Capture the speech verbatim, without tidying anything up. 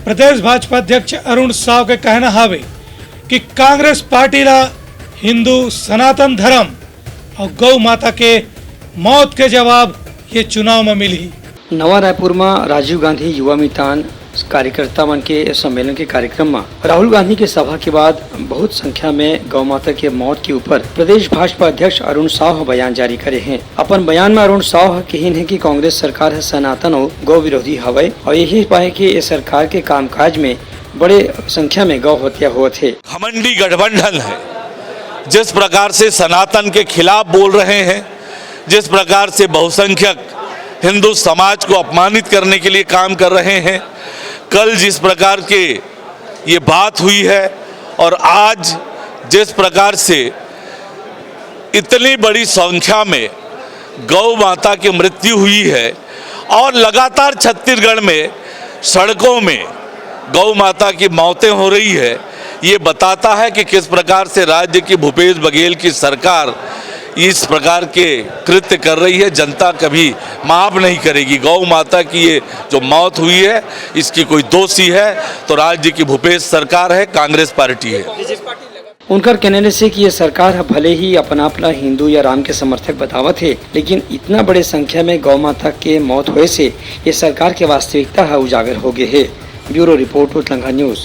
प्रदेश भाजपा अध्यक्ष अरुण साव के कहना हावे कि कांग्रेस पार्टी ला हिंदू सनातन धर्म अउ गौ माता के मौत के जवाब ये चुनाव म मिलही। नवा रायपुर म राजीव गांधी युवा मितान कार्यकर्ता मन के सम्मेलन के कार्यक्रम म राहुल गांधी के सभा के बाद बहुत संख्या में गौ माता के मौत के ऊपर प्रदेश भाजपा अध्यक्ष अरुण साव ह बयान जारी करे हे। अपन बयान में अरुण साव ह कहिन हे कि कांग्रेस सरकार ह सनातन अउ गौ विरोधी हवय अउ यही पाए कि ये सरकार के कामकाज में बड़े संख्या में गौ हत्या होत हे। घमंडी गठबंधन है, जिस प्रकार से सनातन के खिलाफ बोल रहे हैं, जिस प्रकार से बहुसंख्यक हिंदू समाज को अपमानित करने के लिए काम कर रहे हैं। कल जिस प्रकार के ये बात हुई है और आज जिस प्रकार से इतनी बड़ी संख्या में गौ माता की मृत्यु हुई है और लगातार छत्तीसगढ़ में सड़कों में गौ माता की मौतें हो रही है, ये बताता है कि किस प्रकार से राज्य की भूपेश बघेल की सरकार इस प्रकार के कृत्य कर रही है। जनता कभी माफ नहीं करेगी। गौ माता की ये जो मौत हुई है, इसकी कोई दोषी है तो राज्य की भूपेश सरकार है, कांग्रेस पार्टी है। उनकर कहने से कि ये सरकार ह भले ही अपन आप ला हिंदू या राम के समर्थक बतावत हे, लेकिन इतना बड़े संख्या में गौ माता के मौत होए से ये सरकार के वास्तविकता ह उजागर हो गए हे। Bureau report, Utlangha news.